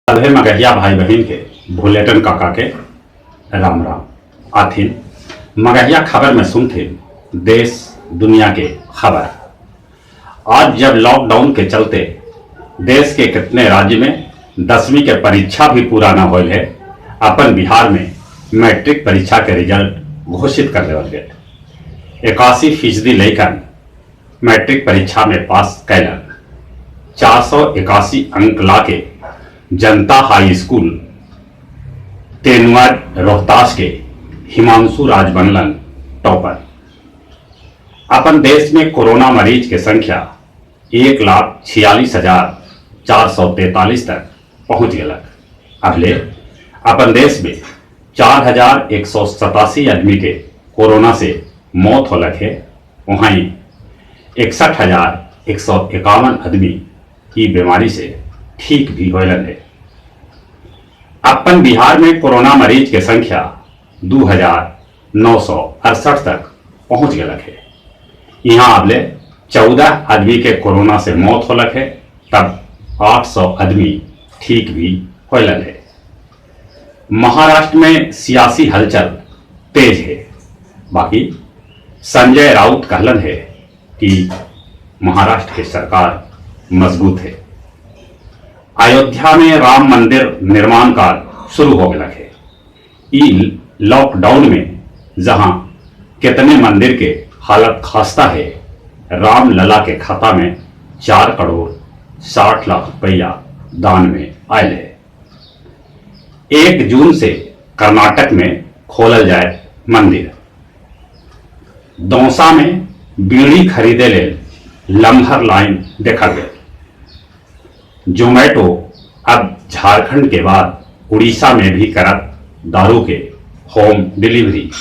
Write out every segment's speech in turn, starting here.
सभे मगहिया भाई बहिन के भुलेटन काका के राम राम। आथिन मगहिया खबर में सुनथिन देश दुनिया के खबर। आज जब लॉकडाउन के चलते देश के कितने राज्य में 10वीं के परीक्षा भी पूरा न होल है, अपन बिहार में मैट्रिक परीक्षा के रिजल्ट घोषित कर देवल गए। 81% लइकन मैट्रिक परीक्षा में पास कैलन। 481 अंक लाके जनता हाई स्कूल तेनुआ रोहतास के हिमांशु राज बनलन टॉपर। अपन देश में कोरोना मरीज के संख्या 1,46,443 तक पहुंच गलक। अबले अपन देश में 4,187 आदमी के कोरोना से मौत होलक है, वहीं 61,151 आदमी ई बीमारी से ठीक भी होलन है। अपन बिहार में कोरोना मरीज के संख्या 2,968 तक पहुंच गलक है। यहाँ अबले 14 आदमी के कोरोना से मौत होलक है, तब 800 आदमी ठीक भी होलन है। महाराष्ट्र में सियासी हलचल तेज है। बाकी संजय राउत कहलन है कि महाराष्ट्र की सरकार मजबूत है। अयोध्या में राम मंदिर निर्माण कार्य शुरू हो गया है। ई लॉकडाउन में जहां कितने मंदिर के हालत खास्ता है, राम लला के खाता में 4 करोड़ 60 लाख रुपया दान में आयल है। 1 जून से कर्नाटक में खोलल जाए मंदिर। दौसा में बीड़ी खरीदे ले लम्हर लाइन देखल गए। जोमेटो अब झारखंड के बाद उड़ीसा में भी करत दारू के होम डिलीवरी।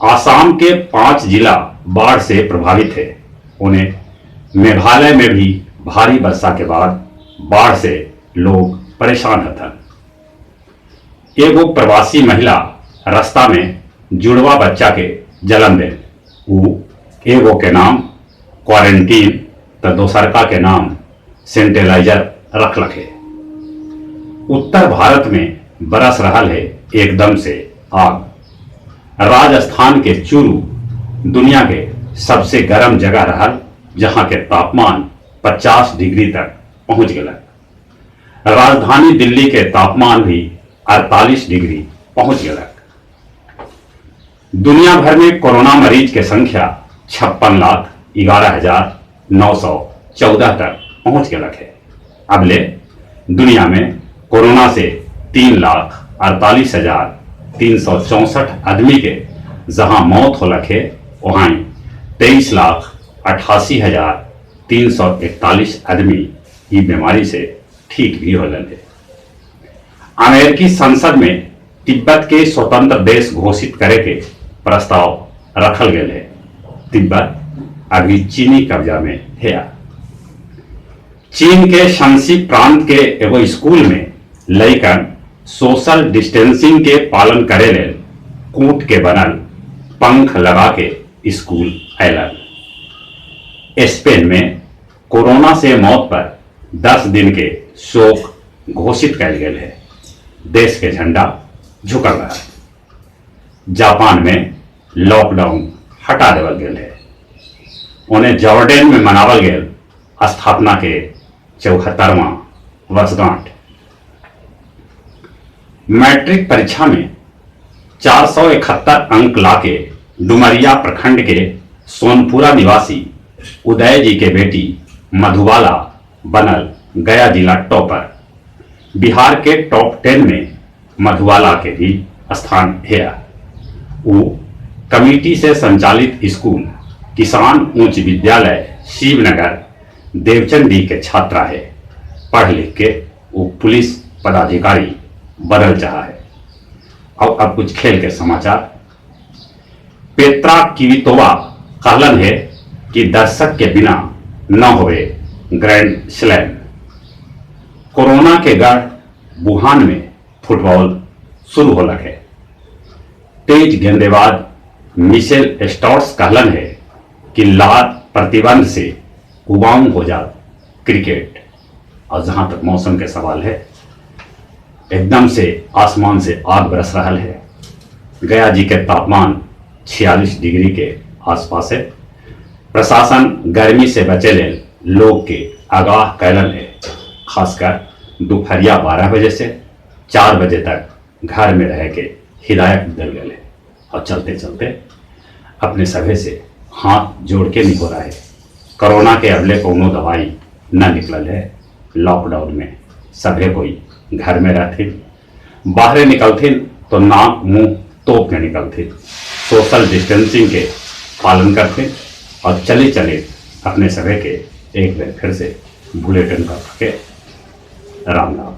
आसाम के 5 जिला बाढ़ से प्रभावित है। उन्हें मेघालय में भी भारी वर्षा के बाद बाढ़ से लोग परेशान हथन। एगो प्रवासी महिला रास्ता में जुड़वा बच्चा के जन्म दे, ऊ एगो के नाम क्वारंटीन त दोसरका के नाम सेंटेलाइजर रखलक है। उत्तर भारत में बरस रहा है एकदम से आग। राजस्थान के चूरू दुनिया के सबसे गर्म जगह रहल, जहां के तापमान 50 डिग्री तक पहुंच गया। राजधानी दिल्ली के तापमान भी 48 डिग्री पहुंच गया। दुनिया भर में कोरोना मरीज के संख्या 56,11,914 तक पहुंच गया है। अबले दुनिया में कोरोना से 3,48,364 आदमी के जहां मौत होलक है, वहां 23,88,341 आदमी ई बीमारी से ठीक भी होलन है। अमेरिकी संसद में तिब्बत के स्वतंत्र देश घोषित करे के प्रस्ताव रखल गया है। तिब्बत अभी चीनी कब्जा में है। चीन के शंसी प्रांत के एगो स्कूल में लइकन सोशल डिस्टेंसिंग के पालन करे ले कूट के बनल पंख लगा के स्कूल अयलन। स्पेन में कोरोना से मौत पर 10 दिन के शोक घोषित कयल गेल है। देश के झंडा झुकल रहा। जापान में लॉकडाउन हटा देवल गेल है। उन्हें जॉर्डन में मनावल गेल स्थापना के 74वां वर्षगांठ। मैट्रिक परीक्षा में 471 अंक लाके डुमरिया प्रखंड के सोनपुरा निवासी उदय जी के बेटी मधुबाला बनल गया जिला टॉपर। बिहार के टॉप 10 में मधुबाला के भी स्थान है। वो कमेटी से संचालित स्कूल किसान उच्च विद्यालय शिवनगर देवचंदी के छात्रा है। पढ़ लिख के वो पुलिस पदाधिकारी बदल चाहा है। और अब कुछ खेल के समाचार। पेत्रा किवितोवा कहलन है कि दर्शक के बिना न होवे ग्रैंड स्लैम। कोरोना के गढ़ वुहान में फुटबॉल शुरू होलक है। तेज गेंदेबाज मिशेल स्टॉट्स कहलन है कि लार प्रतिबंध से उबाऊ हो जा क्रिकेट। और जहाँ तक मौसम के सवाल है, एकदम से आसमान से आग बरस रहा है। गया जी के तापमान 46 डिग्री के आसपास है। प्रशासन गर्मी से बचे ले लोग के आगाह कैलन है। खासकर दोपहरिया 12 बजे से 4 बजे तक घर में रह के हिदायत दिल गए है। और चलते चलते अपने सभे से हाथ जोड़ के नहीं हो रहा है। कोरोना के अगले कोनो दवाई न निकलल है। लॉकडाउन में सभे कोई घर में रहथिन, बाहर निकलथिन तो नाक मुंह तोप के निकलथिन, सोशल डिस्टेंसिंग के पालन करथिन और चले चले अपने सभे के एक बार फिर से बुलेटिन पर के राम राम।